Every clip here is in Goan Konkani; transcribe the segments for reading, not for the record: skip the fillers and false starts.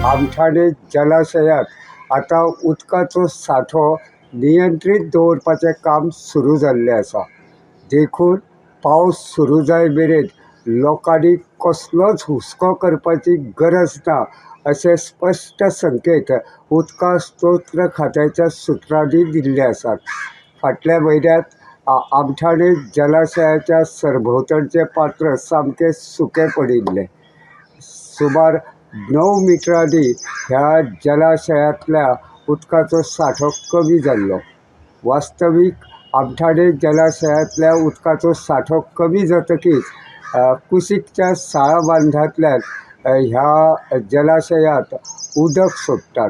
आमठाणे जलाशयांत आतां उदकाचो सांठो नियंत्रीत दवरपाचें काम सुरू जाल्लें आसा. देखून पावस सुरू जाय मेरेन लोकांनी कसलोच हुस्को करपाची गरज ना अशें स्पश्ट संकेत उदका स्त्रोत खात्याच्या सुत्रांनी दिल्ले आसात. फाटल्या म्हयन्यांत आमठाणे जलाशयाच्या सरभोंवतणचें पात्र सामकें सुकें पडिल्लें. सुमार 9 मिटरांनी ह्या जलाशयांतल्या उदकाचो सांठो कमी जाल्लो. वास्तवीक आमठाणे जलाशयांतल्या उदकाचो सांठो कमी जातकीच कुशीकच्या साळा बांदांतल्यान ह्या जलाशयांत उदक सोडटात.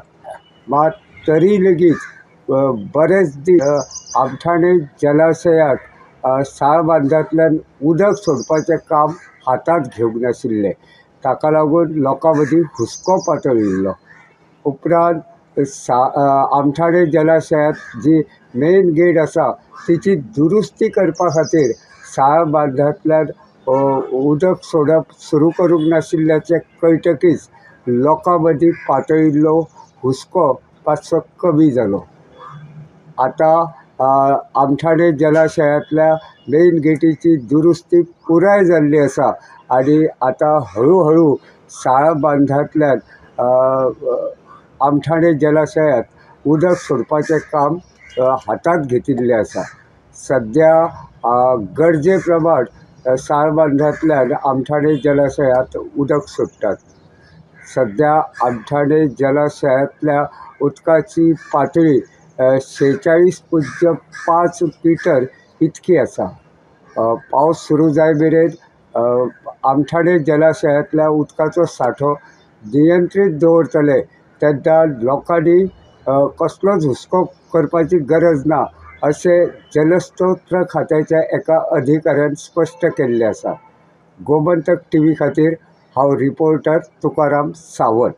मात तरी लेगीत बरेच दीस आमठाणे जलाशयांत साळ बांदांतल्यान उदक सोडपाचें काम हातांत घेवंक नाशिल्लें. ताका लागून लोकां मदीं हुस्को पातळिल्लो. उपरांत आमठाणे जलाशयांत जी मेन गेट आसा तिची दुरुस्ती करपा खातीर साळ बांदांतल्यान उदक सोडप सुरू करूंक नाशिल्ल्याचें कळटकीच लोकां मदीं पातळिल्लो हुस्को मातसो कमी जालो. आतां आमठाणे जलाशयांतल्या मेन गेटीची दुरुस्ती पुराय जाल्ली आसा आनी आतां हळू हळू साळ बांदांतल्यान आमठाणे जलाशयांत उदक सोडपाचें काम हातांत घेतिल्लें आसा. सद्या गरजे प्रमाण साळ बांदांतल्यान आमठाणे जलाशयांत उदक सोडटात. सद्या आमठाणे जलाशयांतल्या उदकाची पातळी 46.5 मिटर इतकी आसा. पावस सुरू जाय मेरेन आमठाणे जलाशयांतल्या उदकाचो सांठो नियंत्रीत दवरतले तेन्ना लोकांनी कसलोच हुस्को करपाची गरज ना अशें जलस्त्रोत खात्याच्या एका अधिकाऱ्यान स्पश्ट केल्लें आसा. गोमंतक टीव्ही खातीर हांव रिपोर्टर तुकाराम सावंत.